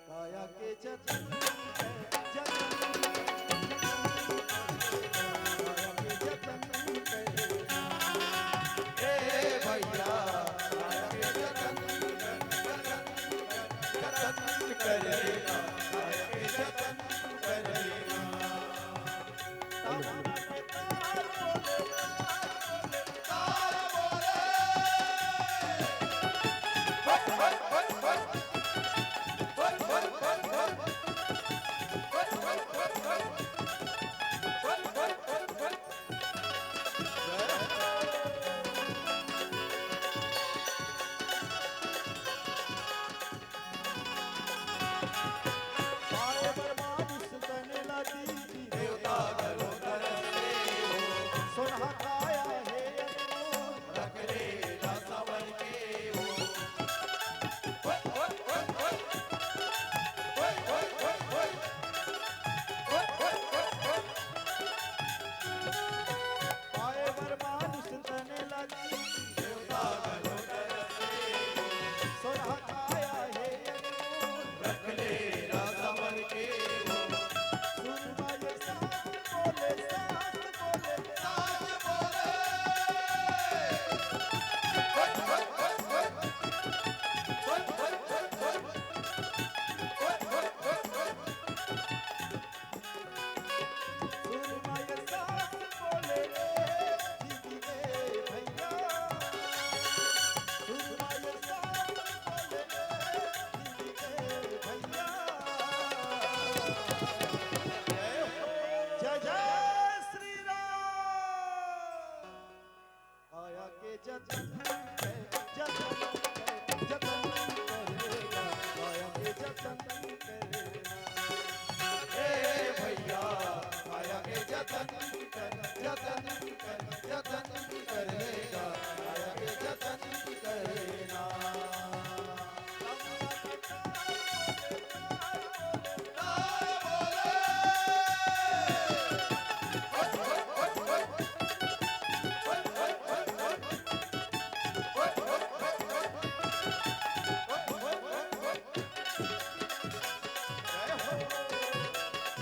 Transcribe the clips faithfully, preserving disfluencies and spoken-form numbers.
काया के जतन, जतन, काया के जतन करे। ए भैया, काया के जतन, जतन, जतन करे। काया के जतन करे। जय जय श्री राम। काया के जतन, जतन, जतन करेगा, काया के जतन करेगा। ए भैया, काया के जतन कर, जतन कर, जतन करेगा, काया के जतन करेगा।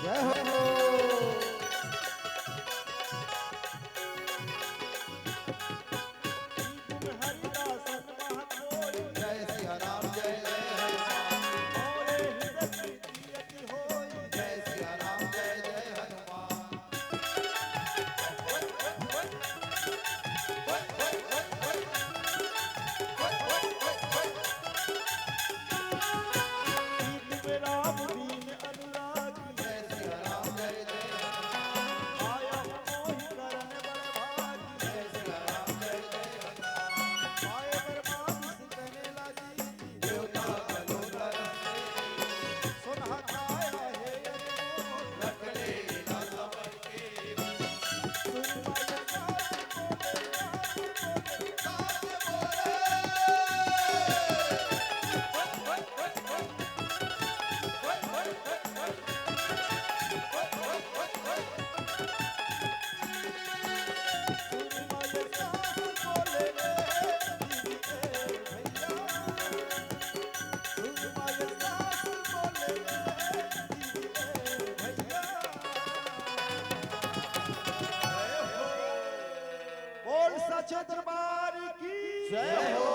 जय हो। जय सिया राम, जय जय हनुमान। जय सिया राम, जय जय हनुमान। बोल सच्चे दरबार की जय हो।